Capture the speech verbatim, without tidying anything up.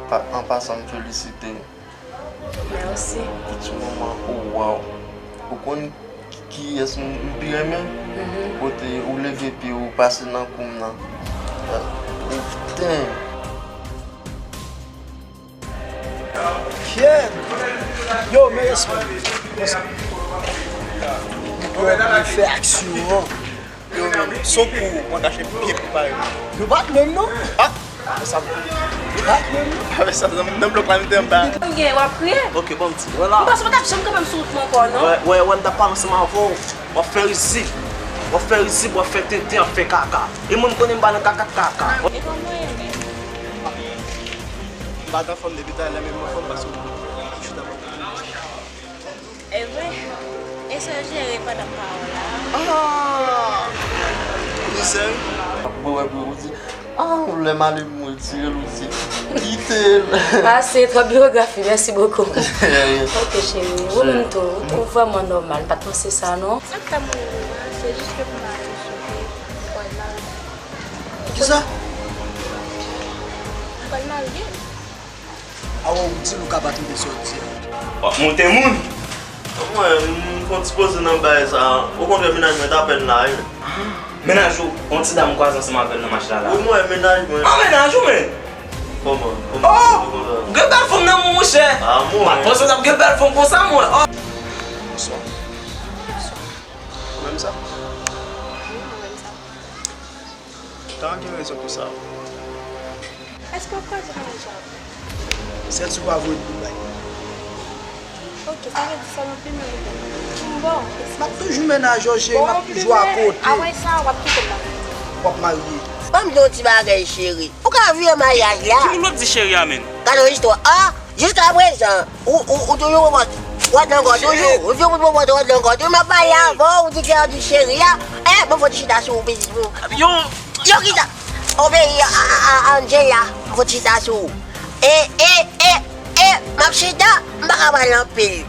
Pa- An pasan, m felisite w. Mèsi. Ti manman, oh, waw. Ou konn kiyès m m pi renmen? Kote ou leve pye w pase nan kou m nan. Puten. Kyèt! Yo, men respè. Respè. Li pran pou fè aksyon an. Yo, men, son kou, mwen kache pye pou pa yo. Yo bat menm, non? Ah! Sa bat menm, non? Avè sa, nan nan blòk la, m te anba. Ou gen, w ap kriye? Ok, bon, m di, wè la. M panse w t ap janm kanpe m sou wout mwen ankò, non? Wè, wè, wè, m t ap pale ansanm avè w. W ap fè rizib. W ap fè rizib, w ap fè tenten, w ap fè kaka. E mwen, m konnen m pa nan kaka k kaka. E kòman w ye menm? M pa t anfòm depi talè, men m anfòm paske w chita bò kote m. Evre, e sa w jere pandan m pa wè w la? Ah! Ou seri? Ap wè, wè, ou di, ah, lè m ale m retire l, ou di, kite l. Ah, se twòp byografi, merci beaucoup. Ok, cheri, ou menm tou, ou vrèman nòmal, m pa t panse sa, non. Sa k fè m ri, se jis ke m pa sou pwal la. Kisa? M pral marye. Awa, ou di l ou ka pa tande sa w di a. W ap monte moun. Mwen, m konn sipoze nan bagay sa. Okontrè, mennaj mwen t apèn la, wi. Mennaj ou, yon ti dam kwaze ansanm avè l nan mach la, la. Wi, mwen, mennaj mwen. An mennaj ou, men? Kòman? Kòman? Oh! Gen bèl fanm nan moun, monchè. Ah, mwen. M pa t panse w t ap gen bèl fanm konsa, mwen. Oh! Bonswa. Ou menm sa? Wi, mwen menm sa. Tan gen rezon pou sa. Èske w ap kwaze mennaj ou avè m? Sèl si w pa voye l pou bay. Ok, sa vle di sa nou pi menm. M bon. M ap toujou mennaj ou, cheri, m ap toujou akote. Apre sa, w ap kite m la. W ap marye. Ban m di w yon ti bagay, cheri. Ou ka vire maryaj la. Ki moun w ap di cheri a, menm? Gade yon istwa. Ah! Jiskaprezan, ou, ou, ou toujou pwopòt ròd nan kò toujou. Ou toujou pwopòt ròd nan kò toujou. M ap pale avè w, ou di kè w di cheri a. Eh, mwen fò ti chita sou ou, pitit mwen. Yo, yo kisa? Obeyi a, a, a, a Angela, mwen fò ti chita sou ou. Eh, eh, eh, eh, m ap chita, m pa ka pale anpil.